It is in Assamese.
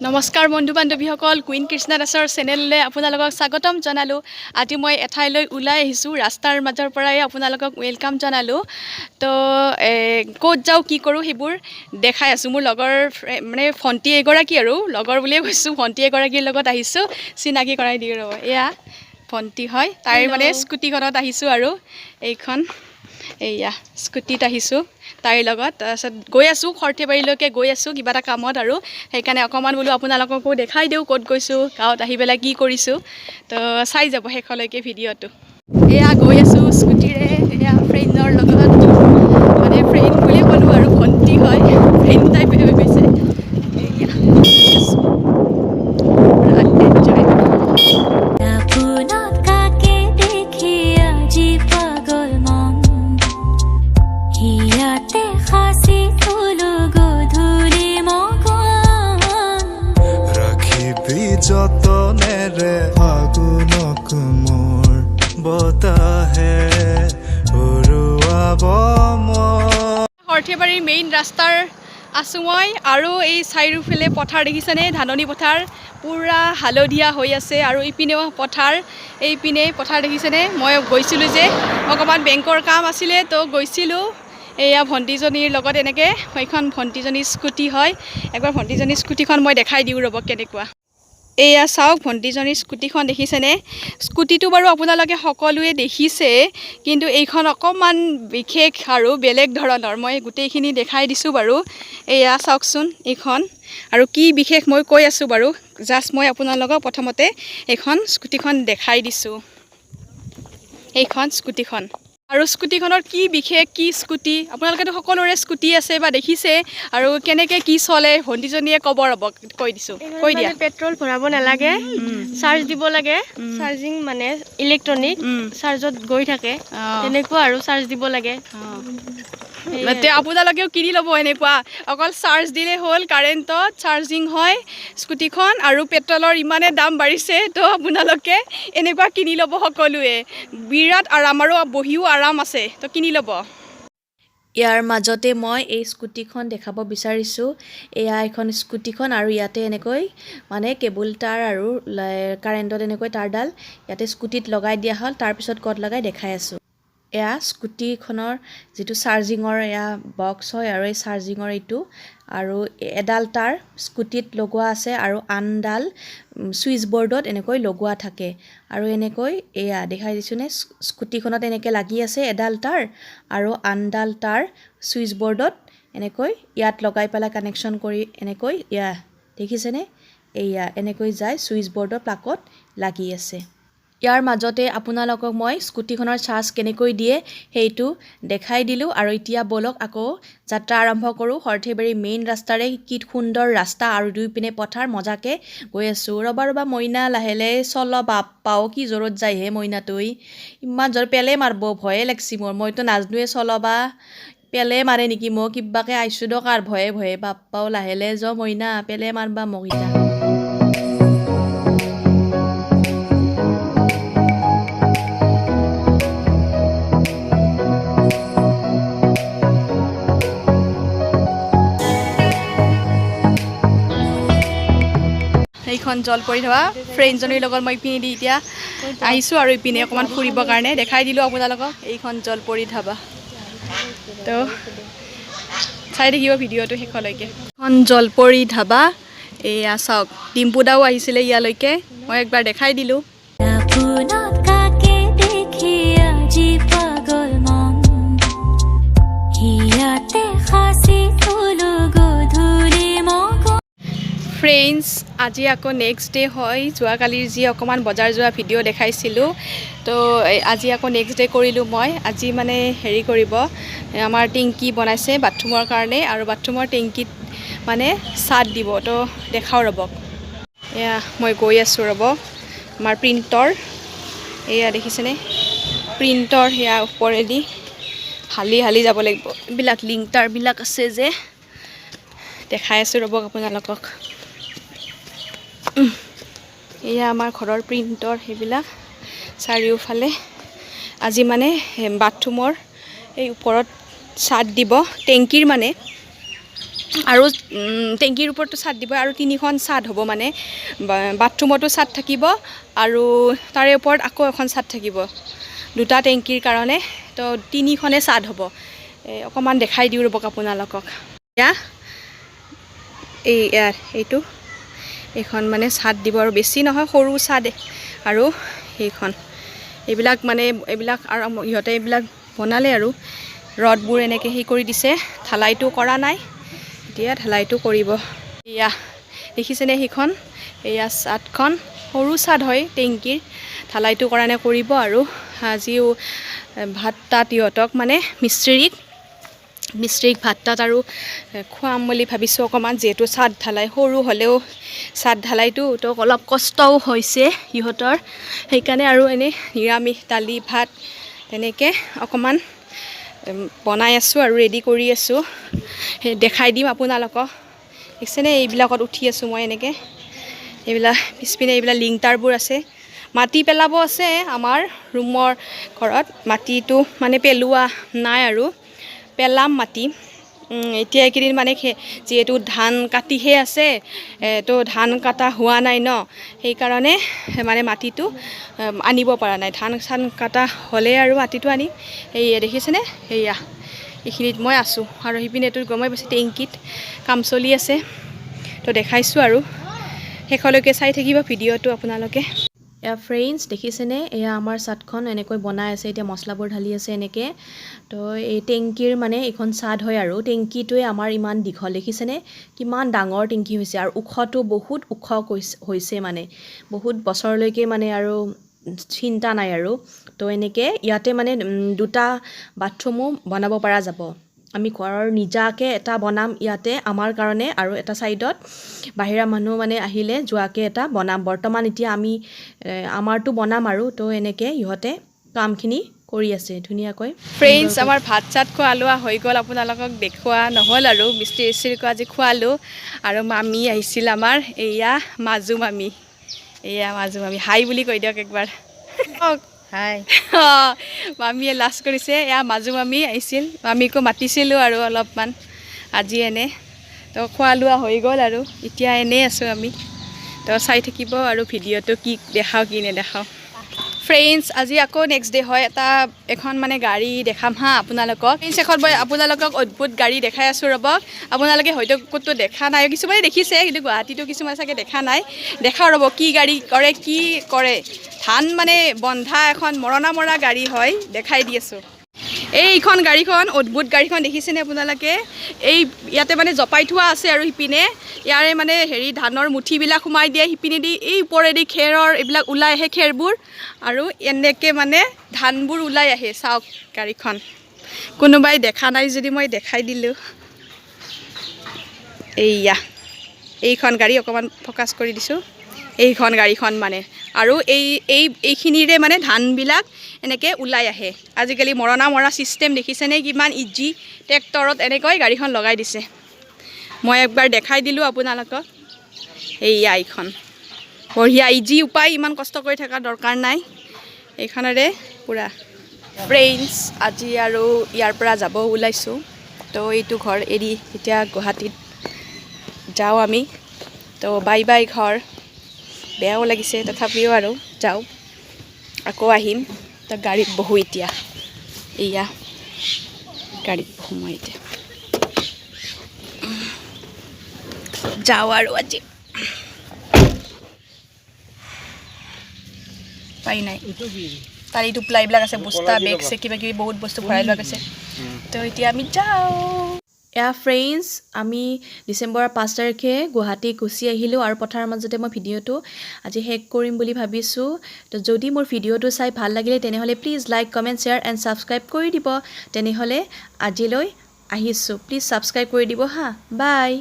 নমস্কাৰ বন্ধু বান্ধৱীসকল, কুইন কৃষ্ণা দাসৰ চেনেললৈ আপোনালোকক স্বাগতম জনালোঁ। আজি মই এঠাইলৈ ওলাই আহিছোঁ, ৰাস্তাৰ মাজৰ পৰাই আপোনালোকক welcome জনালোঁ। তো ক'ত যাওঁ, কি কৰোঁ, সেইবোৰ দেখাই আছোঁ। মোৰ লগৰ মানে ভণ্টি এগৰাকী, আৰু লগৰ বুলিয়ে কৈছোঁ, ভণ্টি এগৰাকীৰ লগত আহিছোঁ। চিনাকি কৰাই দিওঁ ৰ'ব। এয়া ভণ্টি হয়, তাইৰ মানে Hello. স্কুটিখনত আহিছোঁ আৰু এইখন এইয়া স্কুটিত আহিছোঁ তাইৰ লগত। তাৰপিছত গৈ আছোঁ, সৰ্থেবাৰীলৈকে গৈ আছোঁ কিবা এটা কামত আৰু সেইকাৰণে অকণমান বোলো আপোনালোককো দেখাই দিওঁ ক'ত গৈছোঁ, গাঁৱত আহি পেলাই কি কৰিছোঁ। তো চাই যাব শেষলৈকে ভিডিঅ'টো। এয়া গৈ আছোঁ স্কুটিৰে, এয়া ফ্ৰেণ্ডৰ লগত, মানে ফ্ৰেণ্ড বুলিয়ে ক'লোঁ আৰু ভণ্টি হয়, ফ্ৰেণ্ড টাইপ হৈ গৈছে। এয়া পুৰা এনজয়। আপোনাক কাকে দেখি আজি পাগল মন, হিয়াতে সাঁচি থলো গধূলি মগন। ৰাখিবি যতনেৰে ফাগুনক, মোৰ বতাহে উৰুৱাব মই। সৰ্থেবাৰীৰ মেইন ৰাস্তাৰ আছোঁ মই আৰু এই চাৰিওফালে পথাৰ দেখিছেনে? ধাননি পথাৰ পূৰা হালধীয়া হৈ আছে আৰু ইপিনেও পথাৰ, এইপিনে পথাৰ দেখিছেনে? মই গৈছিলোঁ যে অকণমান বেংকৰ কাম আছিলে, তো গৈছিলোঁ এয়া ভণ্টিজনীৰ লগত এনেকৈ। সেইখন ভণ্টিজনীৰ স্কুটি হয়। একবাৰ ভণ্টিজনীৰ স্কুটিখন মই দেখাই দিওঁ ৰ'ব কেনেকুৱা। এয়া চাওক, ভণ্টিজনীৰ স্কুটিখন দেখিছেনে? স্কুটিটো বাৰু আপোনালোকে সকলোৱে দেখিছে, কিন্তু এইখন অকণমান বিশেষ আৰু বেলেগ ধৰণৰ। মই গোটেইখিনি দেখাই দিছোঁ বাৰু। এয়া চাওকচোন এইখন আৰু কি বিশেষ মই কৈ আছোঁ বাৰু। জাষ্ট মই আপোনালোকক প্ৰথমতে এইখন স্কুটিখন দেখাই দিছোঁ। এইখন স্কুটিখন আৰু স্কুটিখনৰ কি বিশেষ, কি স্কুটি, আপোনালোকেতো সকলোৰে স্কুটি আছে বা দেখিছে, আৰু কেনেকৈ কি চলে ভণ্টিজনীয়ে ক'ব ৰ'ব, কৈ দিছোঁ, কৈ দিয়া। মানে পেট্ৰল ভৰাব নালাগে, চাৰ্জ দিব লাগে। চাৰ্জিং মানে ইলেক্ট্ৰনিক চাৰ্জত গৈ থাকে। তেনেকুৱা আৰু চাৰ্জ দিব লাগে। সেয়াই। এতিয়া আপোনালোকেও কিনি ল'ব এনেকুৱা, অকল চাৰ্জ দিলেই হ'ল, কাৰেণ্টত চাৰ্জিং হয় স্কুটিখন। আৰু পেট্ৰলৰ ইমানে দাম বাঢ়িছে, তো আপোনালোকে এনেকুৱা কিনি ল'ব সকলোৱে। বিৰাট আৰাম আৰু বহিও আৰাম আছে, তো কিনি ল'ব। ইয়াৰ মাজতে মই এই স্কুটিখন দেখাব বিচাৰিছোঁ। এয়া এখন স্কুটিখন আৰু ইয়াতে এনেকৈ মানে কেবুল তাঁৰ আৰু কাৰেণ্টত এনেকৈ তাঁৰডাল ইয়াতে স্কুটিত লগাই দিয়া হ'ল। তাৰপিছত ক'ত লগাই দেখাই আছোঁ। এয়া স্কুটিখনৰ যিটো চাৰ্জিঙৰ এয়া বক্স হয় আৰু এই চাৰ্জিঙৰ এইটো আৰু এডাল তাঁৰ স্কুটিত লগোৱা আছে আৰু আনডাল ছুইচ বৰ্ডত এনেকৈ লগোৱা থাকে। আৰু এনেকৈ এয়া দেখাই দিছোঁনে, স্কুটিখনত এনেকৈ লাগি আছে এডাল তাঁৰ আৰু আনডাল তাঁৰ ছুইচ বৰ্ডত এনেকৈ ইয়াত লগাই পেলাই কানেকশ্যন কৰি এনেকৈ, এয়া দেখিছেনে, এয়া এনেকৈ যায়, ছুইচ বৰ্ডৰ প্লাকত লাগি আছে। ইয়াৰ মাজতে আপোনালোকক মই স্কুটিখনৰ চাৰ্জ কেনেকৈ দিয়ে সেইটো দেখাই দিলোঁ। আৰু এতিয়া ব'লক আকৌ যাত্ৰা আৰম্ভ কৰোঁ সৰ্থেবাৰী মেইন ৰাস্তাৰে। কি সুন্দৰ ৰাস্তা আৰু দুইপিনে পথাৰ, মজাকৈ গৈ আছোঁ। ৰ'বা ৰ'বা মইনা, লাহে লাহে চল। বাপ্পাও, কি জোৰত যায়হে মইনাটোই! ইমান জোৰ, পেলে মাৰব, ভয়ে লাগছি মোৰ। মইতো নাজনোৱে চলাবা, পেলে মাৰে নেকি মোক? কিবাকে আহিছোঁ দক আৰু ভয়ে ভয়ে। বাপ্পাও, লাহে লাহে যাওঁ মইনা, পেলে মাৰবা মোক ইতা। এইখন জলপৰি ধাবা। ফ্ৰেণ্ডজনীৰ লগত মই ইপিনে দি এতিয়া আহিছোঁ আৰু ইপিনে অকণমান ফুৰিবৰ কাৰণে দেখাই দিলোঁ আপোনালোকক এইখন জলপৰি ধাবা। তো চাই থাকিব ভিডিঅ'টো শেষলৈকে। এখন জলপৰি ধাবা, এয়া চাওক। ডিম্পু দাও আহিছিলে ইয়ালৈকে, মই একবাৰ দেখাই দিলোঁ। আপোনাক কাকে দেখি আজি পাগল মন, হিয়াতে সাঁচি থলো গধূলি মগন। ফ্ৰেণ্ডছ, আজি আকৌ নেক্সট ডে হয়। যোৱাকালিৰ যি অকণমান বজাৰ যোৱা ভিডিঅ' দেখাইছিলোঁ, তো আজি আকৌ নেক্সট ডে কৰিলোঁ মই। আজি মানে হেৰি কৰিব, আমাৰ টেংকি বনাইছে বাথৰুমৰ কাৰণে আৰু বাথৰুমৰ টেংকিত মানে চাট দিব, তো দেখাওঁ ৰ'ব। এয়া মই গৈ আছোঁ ৰ'ব। আমাৰ প্ৰিণ্টৰ এয়া দেখিছেনে? প্ৰিণ্টৰ সেয়া ওপৰেদি হালি হালি যাব লাগিব। এইবিলাক লিংটাৰবিলাক আছে যে, দেখাই আছোঁ ৰ'ব আপোনালোকক। এয়া আমাৰ ঘৰৰ প্ৰিণ্টৰ সেইবিলাক চাৰিওফালে। আজি মানে বাথৰুমৰ এই ওপৰত চাট দিব টেংকিৰ মানে। আৰু টেংকিৰ ওপৰতো চাদ দিব আৰু তিনিখন চাদ হ'ব, মানে বাথৰুমতো চাদ থাকিব আৰু তাৰে ওপৰত আকৌ এখন চাদ থাকিব, দুটা টেংকিৰ কাৰণে। তো তিনিখনে চাদ হ'ব। এই অকণমান দেখাই দিওঁ ৰ'বক আপোনালোকক। এয়া এই ইয়াৰ এইটো এইখন মানে চাদ দিব আৰু বেছি নহয়, সৰু চাদ। আৰু সেইখন এইবিলাক মানে এইবিলাক আৰু ইহঁতে এইবিলাক বনালে আৰু ৰডবোৰ এনেকৈ সেই কৰি দিছে, ঢালাইটো কৰা নাই, এতিয়া ঢালাইটো কৰিব। এয়া দেখিছেনে সেইখন? এয়া চাদখন সৰু চাদ হয় টেংকিৰ, ঢালাইটো কৰা নাই, কৰিব। আৰু আজিও ভাত তাত ইহঁতক মানে মিস্ত্ৰীক ভাত তাত আৰু খুৱাম বুলি ভাবিছোঁ অকণমান, যিহেতু চাদ ঢালাই সৰু হ'লেও চাদ ঢালাইটো তো অলপ কষ্টও হৈছে সিহঁতৰ, সেইকাৰণে আৰু এনেই নিৰামিষ দালি ভাত তেনেকৈ অকণমান বনাই আছোঁ আৰু ৰেডি কৰি আছোঁ। সেই দেখাই দিম আপোনালোকক। দেখিছেনে এইবিলাকত উঠি আছোঁ মই এনেকৈ। এইবিলাক পিছপিনে এইবিলাক লিংটাৰবোৰ আছে, মাটি পেলাব আছে আমাৰ ৰুমৰ ঘৰত, মাটিটো মানে পেলোৱা নাই আৰু পেলাম মাটি। এতিয়া এইকেইদিন মানে যিহেতু ধান কাটিহে আছে, তো ধান কটা হোৱা নাই ন, সেইকাৰণে মানে মাটিটো আনিব পৰা নাই। ধান চান কটা হ'লে আৰু মাটিটো আনিম। এইয়া দেখিছেনে, এইয়া এইখিনিত মই আছোঁ আৰু সিপিনেতো গমেই পাইছে টেংকিত কাম চলি আছে, তো দেখাইছোঁ আৰু শেষলৈকে চাই থাকিব ভিডিঅ'টো আপোনালোকে। এয়া ফ্ৰেণ্ডছ দেখিছেনে, এয়া আমাৰ চাদখন এনেকৈ বনাই আছে, এতিয়া মছলাবোৰ ঢালি আছে এনেকৈ। তো এই টেংকিৰ মানে এইখন চাদ হয় আৰু টেংকিটোৱে আমাৰ ইমান দীঘল দেখিছেনে, কিমান ডাঙৰ টেংকি হৈছে আৰু ওখটো বহুত ওখ হৈছে, মানে বহুত বছৰলৈকে মানে আৰু চিন্তা নাই আৰু। তো এনেকৈ ইয়াতে মানে দুটা বাথৰুমো বনাব পৰা যাব। আমি ঘৰৰ নিজাকৈ এটা বনাম ইয়াতে আমাৰ কাৰণে, আৰু এটা ছাইডত বাহিৰা মানুহ মানে আহিলে যোৱাকৈ এটা বনাম। বৰ্তমান এতিয়া আমি আমাৰটো বনাম আৰু। তো এনেকৈ ইহঁতে কামখিনি কৰি আছে ধুনীয়াকৈ। ফ্ৰেণ্ডছ, আমাৰ ভাত চাত খোৱা লোৱা হৈ গ'ল, আপোনালোকক দেখুওৱা নহ'ল আৰু মিস্ত্ৰী চিস্ত্ৰীকো আজি খোৱালোঁ। আৰু মামী আহিছিল আমাৰ, এয়া মাজু মামী, এয়া মাজু মামী, হাই বুলি কৈ দিয়ক একবাৰ। হাই। মামীয়ে লাজ কৰিছে। এয়া মাজু মামী আহিছিল, মামীকো মাতিছিলোঁ আৰু অলপমান আজি এনে। তো খোৱা লোৱা হৈ গ'ল আৰু এতিয়া এনেই আছোঁ আমি। তো চাই থাকিব আৰু ভিডিঅ'টো কি দেখাওঁ কি নেদেখাওঁ। ফ্ৰেণ্ডছ, আজি আকৌ নেক্সট ডে হয়, এটা এখন মানে গাড়ী দেখাম হা আপোনালোকক। ফ্ৰেণ্ডছ, এখন মই আপোনালোকক অদ্ভুত গাড়ী দেখাই আছোঁ ৰ'ব, আপোনালোকে হয়তো ক'তো দেখা নাই, কিছুমানে দেখিছে কিন্তু গুৱাহাটীতো কিছুমানে চাগে দেখা নাই। দেখাওঁ ৰ'ব কি গাড়ী কৰে, কি কৰে। ধান মানে বন্ধা এখন মৰণা মৰা গাড়ী হয়, দেখাই দি আছোঁ। এইখন গাড়ীখন অদ্ভুত গাড়ীখন দেখিছেনে আপোনালোকে? এই ইয়াতে মানে জপাই থোৱা আছে আৰু সিপিনে ইয়াৰে মানে হেৰি ধানৰ মুঠিবিলাক সোমাই দিয়ে, সিপিনেদি এই ওপৰেদি খেৰৰ এইবিলাক ওলাই আহে খেৰবোৰ, আৰু এনেকৈ মানে ধানবোৰ ওলাই আহে। চাওক গাড়ীখন, কোনোবাই দেখা নাই যদি মই দেখাই দিলোঁ। এইয়া এইখন গাড়ী অকণমান ফ'কাছ কৰি দিছোঁ, এইখন গাড়ীখন মানে আৰু এই এই এইখিনিৰে মানে ধানবিলাক এনেকৈ ওলাই আহে। আজিকালি মৰণা মৰা ছিষ্টেম দেখিছেনে কিমান ইজি, ট্ৰেক্টৰত এনেকৈ গাড়ীখন লগাই দিছে। মই একবাৰ দেখাই দিলোঁ আপোনালোকক। এইয়া এইখন বঢ়িয়া ইজি উপায়, ইমান কষ্ট কৰি থকাৰ দৰকাৰ নাই, এইখনেৰে পূৰা। ফ্ৰেণ্ডছ, আজি আৰু ইয়াৰ পৰা যাব ওলাইছোঁ। তো এইটো ঘৰ এৰি এতিয়া গুৱাহাটীত যাওঁ আমি। তো বাই বাই ঘৰ, বেয়াও লাগিছে তথাপিও আৰু যাওঁ, আকৌ আহিম। তো গাড়ীত বহোঁ এতিয়া, এইয়া গাড়ীত বহোঁ মই এতিয়া, যাওঁ আৰু আজি পাই নাই। তাৰে টোপলা এইবিলাক আছে, বস্তা বেগ চেগ কিবা কিবি বহুত বস্তু ভৰাই লোৱা গৈছে। তো এতিয়া আমি যাওঁ। এয়া ফ্ৰেণ্ডছ, আমি ডিচেম্বৰৰ 5 তাৰিখে গুৱাহাটী গুচি আহিলোঁ আৰু পথাৰৰ মাজতে মই ভিডিঅ'টো আজি শেষ কৰিম বুলি ভাবিছোঁ। তো যদি মোৰ ভিডিঅ'টো চাই ভাল লাগিলে তেনেহ'লে please like, comment, share and subscribe কৰি দিব। তেনেহ'লে আজিলৈ আহিছোঁ, প্লিজ ছাবস্ক্ৰাইব কৰি দিব হা। বাই।